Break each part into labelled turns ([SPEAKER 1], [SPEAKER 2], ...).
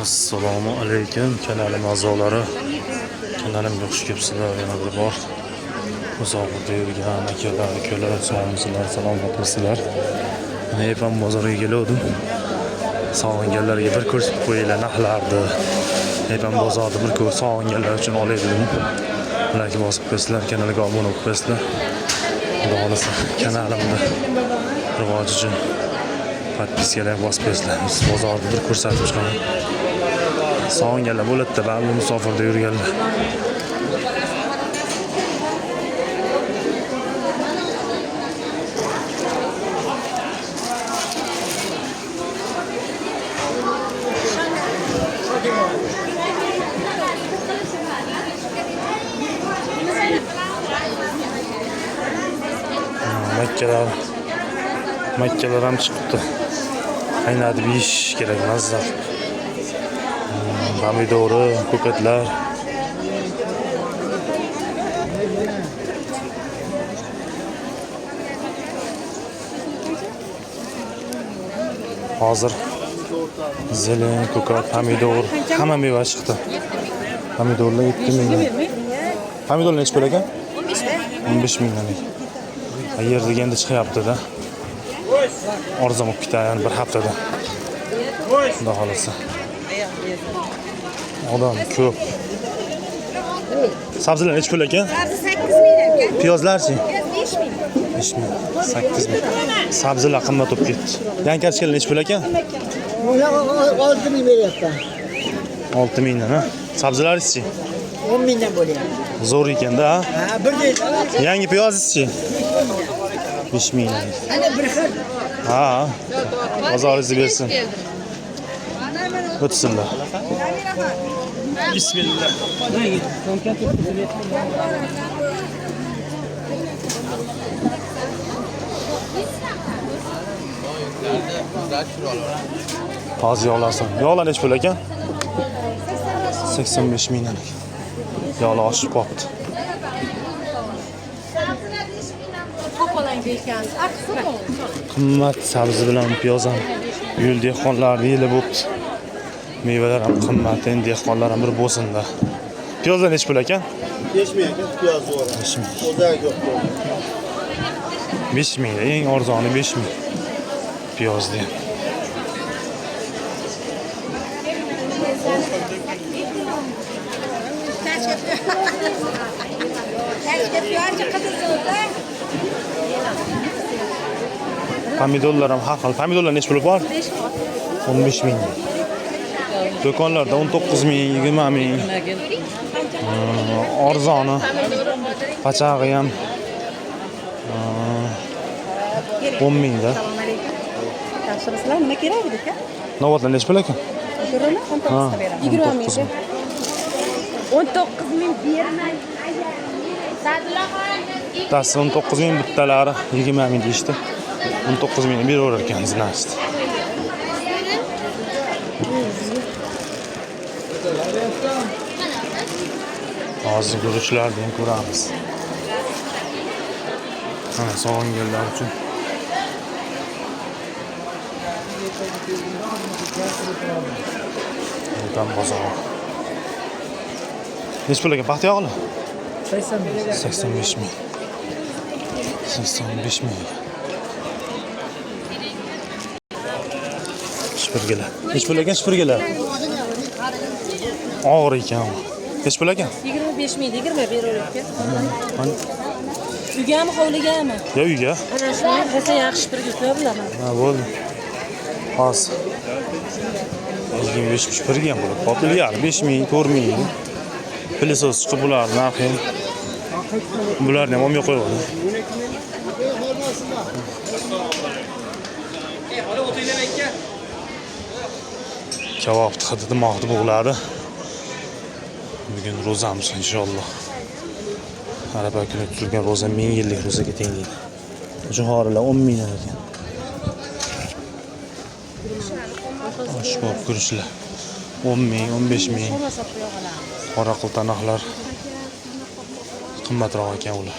[SPEAKER 1] Assalomu alaykum kanalim a'zolari. Kanalimga xush kelibsizlar yana bir bor. Musofirda yurgan akalar, ukalar, sog'misizlar, salomatmisizlar? Mana Epam bozoriga kelgandim. Sog'inganlarga bir ko'rsatib qo'yinglar narxlarni. Epam bozorida bir ko'r sog'inganlar uchun olay dedim. Like bosib qo'yasizlar, kanalga obuna bo'lib qo'yasizlar. Xudo xohlasa kanalimni rivoji uchun подписка lar bosib qo'yasizlar. Biz bozorni bir ko'rsatib chiqaman. Sog'inganlar bo'ladi-da, baribir musofirda yurganlar. Makkalar, makkalar ham chiqibdi. Qaynatib yeyish kerak, mazza qilib. Pomidori, ko'katlar. Hozir zelen, ko'kat, pomidor, hamma meva chiqdi. Pomidorlar 7 mingdan. Pomidorlar nechi pul ekan? 15 mingdan ekan. Yerda endi chiqyapti-da. Arzon bo'lib ketadi yani bir haftada. Xudo xohlasa. Odam ko'p. Sabzilar nechi pul ekan?
[SPEAKER 2] Sabzi 8 ming aka.
[SPEAKER 1] Piyozlarchi?
[SPEAKER 2] Piyoz 5 ming.
[SPEAKER 1] 5 ming, 8 ming. Sabzilar qimmat bo'lib ketdi. Yangi kartoshkalar nechi pul ekan?
[SPEAKER 3] 6 ming beryapman.
[SPEAKER 1] 6 mingdan, ha? Sabzilaringizchi?
[SPEAKER 3] 10 mingdan bo'lyapti.
[SPEAKER 1] Zo'r ekanda, ha?
[SPEAKER 3] Ha, bir deydi.
[SPEAKER 1] Yangi piyozingizchi? 5 mingdan.
[SPEAKER 3] Ana bir xil.
[SPEAKER 1] Ha. Bozoringizni bersin. O'tsinlar. Bismillah. Hozir yog'larsan. Yog'lar nechi pul ekan? 85 mingdan ekan. Yog'lar oshib qolibdi. Qimmat sabzi bilan piyoz ham yo'l dehqonlarni yili bo'pti. Mevalar ham qimmat, endi dehqonlar ham bir bo'lsin-da. Piyozlar nechi pul ekan?
[SPEAKER 4] 5 ming aka, piyoz zo'ri.
[SPEAKER 1] 5 ming.
[SPEAKER 4] O'zak yo'q.
[SPEAKER 1] 5 ming, eng arzoni 5 ming. Piyozni ham.
[SPEAKER 2] Tashka piyozi qizil.
[SPEAKER 1] Pomidorlar ham har xil. Pomidorlar nechi pul bor? 15 ming. Do'konlarda 19 ming, 20 ming. Arzoni. Pachag'i ham 10 mingda.
[SPEAKER 5] Assalomu alaykum. Yaxshimisizlar? Nima kerak edi aka?
[SPEAKER 1] Novatlar nechi pul ekan?
[SPEAKER 5] Ko'rami? 19
[SPEAKER 1] Ha,
[SPEAKER 5] ta beraman.
[SPEAKER 1] 19 ming.
[SPEAKER 2] 19 ming bermang.
[SPEAKER 1] Bittasi 19 ming, bittalari 20 ming deyishdi. 19 ming beraverar ekan, значит. Hozir guruchlarni ham ko'ramiz. Mana sog'inganlar uchun. Vatan bozori. Nechi pul ekan paxta yog'li? 85 ming. 85 ming. Shipirgilar. Nechi pul ekan shipirgilar? Og'ir ekan. Nechi pul ekan?
[SPEAKER 5] 25 ming, 20 beraver aka.
[SPEAKER 1] Mana
[SPEAKER 5] Uygami, hovligami?
[SPEAKER 1] ya uyga.
[SPEAKER 5] Ana shuni rosa yaxshi shipirgi ko'p bilaman.
[SPEAKER 1] Ha, bo'ldi. Hozir. 25 shipirgi ham bo'ladi. Hop, ilgari 5 ming, 4 ming edi. Пылесос chiqib bularni narxi ham. Bularni ham olmay qo'yadi. Kavob hidi dimog'ni bo'g'iladi. Bugun ro'zamiz inshaalloh. Arafa kuni tutilgan ro'za 1000 yillik ro'zaga teng deydi. Jo'xorilar 10 mingdan ekan. Oshbob guruchlar 10 ming, 15 ming. Qora qiltanoqlar qimmatroq ekan ular.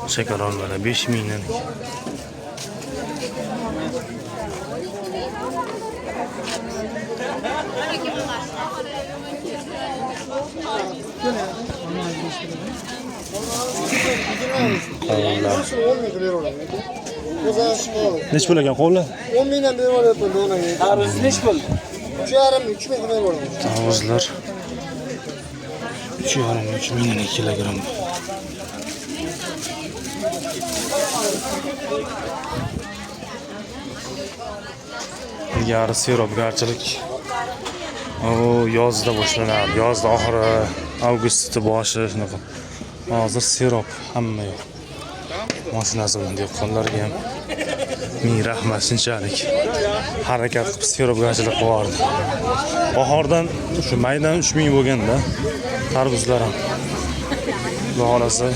[SPEAKER 1] Shakar olmalar 5 mingdan. Qovunlar. Nech pul ekan qovunlar?
[SPEAKER 4] 10 mingdan berib olyapman donaga. Tarvuz nech pul? 3,5 ming, 3 ming berib olaman.
[SPEAKER 1] Tarvuzlar 3,5-3 mingdan kilogram. Ilgari serobgarchilik o yozda boshlanardi. Yozda oxiri, avgustda boshi shunaqa. Hozir serob hamma yoq. Mashinasi bilan dehqonlarga ham ming rahmat, shunchalik harakat qilib serobgarchilik qilardi. Bahordan shu maydan 3000 bo'lganda tarvuzlar ham. Xudo xolasa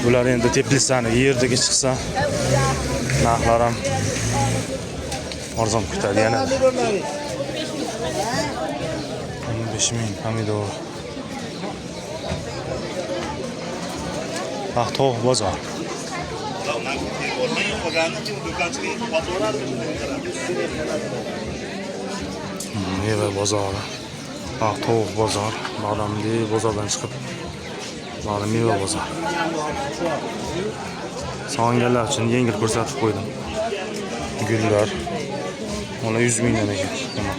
[SPEAKER 1] bular endi teplitsani yerdaga chiqsa narxlar ham arzon ketadi yana. 15 ming pomidor. Tovuq bozor. Meva bozori. Tovuq bozor. Badamli bozordan chiqib mana meva bozor. Sog'inganlar uchun yengil ko'rsatib qo'ydim. Gullar. Mana 100 mingdan ekan. Mana.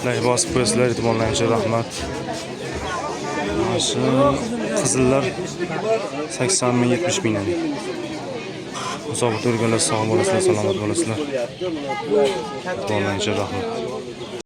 [SPEAKER 1] Like bosib qo'yasizlar, e'tiborlaringiz uchun rahmat. Mana shu qizillar 80 ming, 70 mingdan. Musobaqa o'rganlar, sog' bo'lasizlar, salomat bo'lasizlar. E'tiborlaringiz uchun rahmat.